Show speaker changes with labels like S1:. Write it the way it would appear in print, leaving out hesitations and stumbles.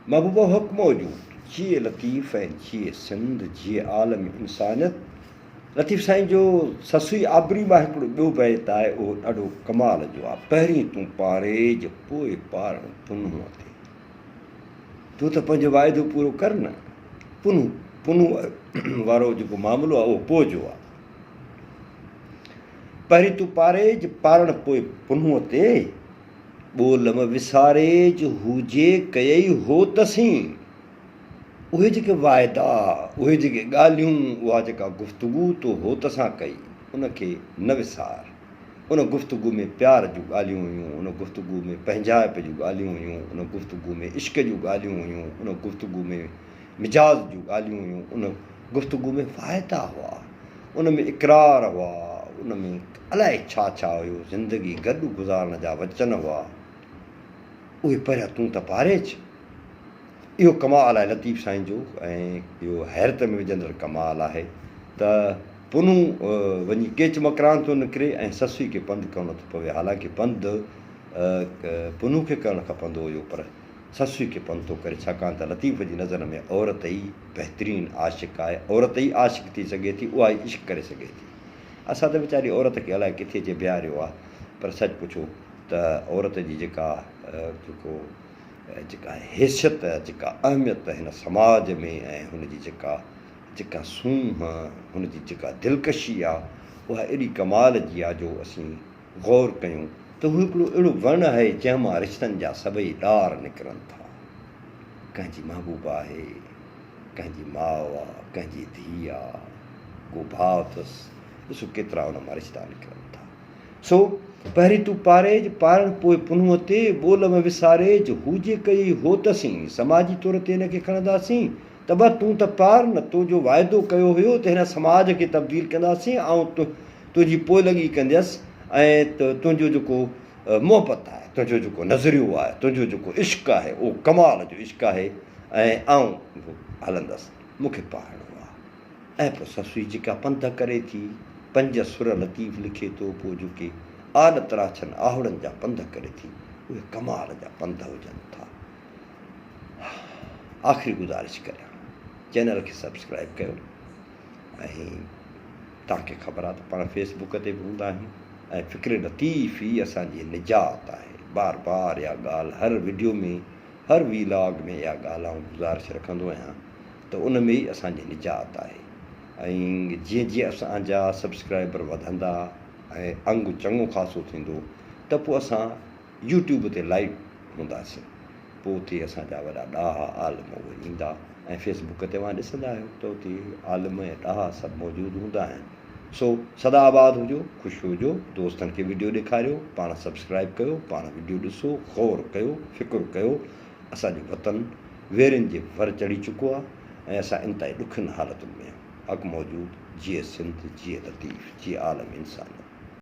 S1: محبوبه حق موجود، جيئي لطيف ۽ جيئي سنڌ، جيئي عالم انسانيت. لطيف سائين جو سسئي آبري مان هڪڙو ٻيو بيت آهي اهو ڏاڍو ڪمال جو آهي، پهرين تون پاريج پوء پارڻ پنهونء تي. تون ته پنهنجو واعدو پورو ڪر نه، پنهون پنهون وارو جيڪو معاملو آهي اهو پوء جو آهي. پهرين تون پاريج پارڻ پوء پنهونء تي. ٻول م وساريج هو جي ڪيئي هوت سين. اهي جيڪي واعدا، اهي جيڪي ڳالهيون، اها جيڪا گفتگو تو هوت سان ڪئي، ان کي نه وسار. ان گفتگو ۾ پيار جون ڳالهيون هيون، ان گفتگو ۾ پنهنجائپ جون ڳالهيون هيون، ان گفتگو ۾ عشق جون ڳالهيون هيون، ان گفتگو ۾ مجاز جون ڳالهيون هيون، ان گفتگو ۾ واعدا هئا، ان ۾ اقرار هئا، ان ۾ الائي ڇا ڇا هيو، زندگي گڏ گذارڻ جا وچن هئا، اهي پريان تون ته پاريج. اهو ڪمال آهي لطيف سائين جو ۽ اهو حيرت ۾ وجهندڙ ڪمال آهي ته پنهون وڃي ڪيچ مڪران ٿو نڪري ۽ سسئي کي پنڌ ڪرڻو ٿو پوي، حالانڪه پنڌ پنهون کي ڪرڻ کپندو هيو پر سسئي کي پنڌ ٿو ڪري ڇاڪاڻ ته لطيف جي نظر ۾ عورت ئي بهترين عاشق آهي، عورت ئي عاشق ٿي سگهي ٿي، اها ئي عشق ڪري سگهي ٿي. اسان ته ويچاري عورت کي الائي ڪٿي اچي بيهاريو آهي پر سچ پڇو ته عورت جي جيڪا جيڪو جيڪا حيثيت جيڪا اهميت هن سماج ۾ ۽ هن جي جيڪا جيڪا سونهن هن جي جيڪا دلڪشي آهي اها ايڏي ڪمال جي آهي جو اسين غور ڪيون ته هو هڪڙو اهڙو وڻ آهي جنهن مان رشتن جا سڀئي ڏار نڪرن ٿا. ڪنهن جي محبوبه آهي، ڪنهن جي ماء آ، ڪنهن جي ڌيء آ، ڪو ڀاء اٿس، ڏسو ڪيترا ان مان رشتا نڪرن ٿا. سو پهرين تون پاريج، پارڻ پوء پنهونء تي، ٻول م وساريج، هو جي ڪئي هوت سين، سماجي طور تي ان کي کڻنداسين ته به تون ته پار نه، تو جو واعدو ڪيو هيو ته هن سماج کي تبديل ڪنداسين، آئون تنهنجي پوئلڳي ڪنديس ۽ تنهنجو جيڪو محبت آهي، تنهنجو جيڪو نظريو آهي، تنهنجو جيڪو عشق آهي، اهو ڪمال جو عشق آهي ۽ آئون هلندس، مون کي پاڙڻو آهي. ۽ پوء سسئي جيڪا پنڌ ڪري ٿي، پنج سر لطيف لکي ٿو، پوء جيڪي آڏ تراڇن آهوڙن جا پنڌ ڪري ٿي، اهي ڪمال جا پنڌ هجن ٿا. آخري گذارش ڪريان چينل کي سبسڪرائب ڪيو ۽ توهان کي خبر آهي ته پاڻ فيس بڪ تي به هوندا آهيون ۽ فڪر لطيف ئي اسان جي نجات آهي بار بار اها ڳالهه هر وڊيو ۾ هر وي لاگ ۾ اها ڳالهه آئون گذارش رکندو آهيان ته ان ۾ ئي اسان جي نجات آهي ۽ جيئن جيئن اسان جا سبسڪرائبر وڌندا ۽ انگ چڱو خاصو ٿيندو ته پوء اسان يوٽيوب تي لائيو هونداسين پوء اتي اسان جا وڏا ڏاها عالم اهي ايندا ۽ فيس بڪ تي اوهان ڏسندا آهيو ته اتي عالم ۽ ڏاها سڀ موجود هوندا آهن سو سدا آباد هجو خوش هجو دوستن کي وڊيو ڏيکاريو پاڻ سبسڪرائب ڪيو پاڻ وڊيو ڏسو غور ڪيو فڪر ڪيو اسان جو وطن ويرين جي ور چڙهي چڪو آهي ۽ اسان انتهائي ڏکين حالتن ۾ آهيون حق موجود جيئي سنڌ جيئي لطيف جيئي عالم انسانيت.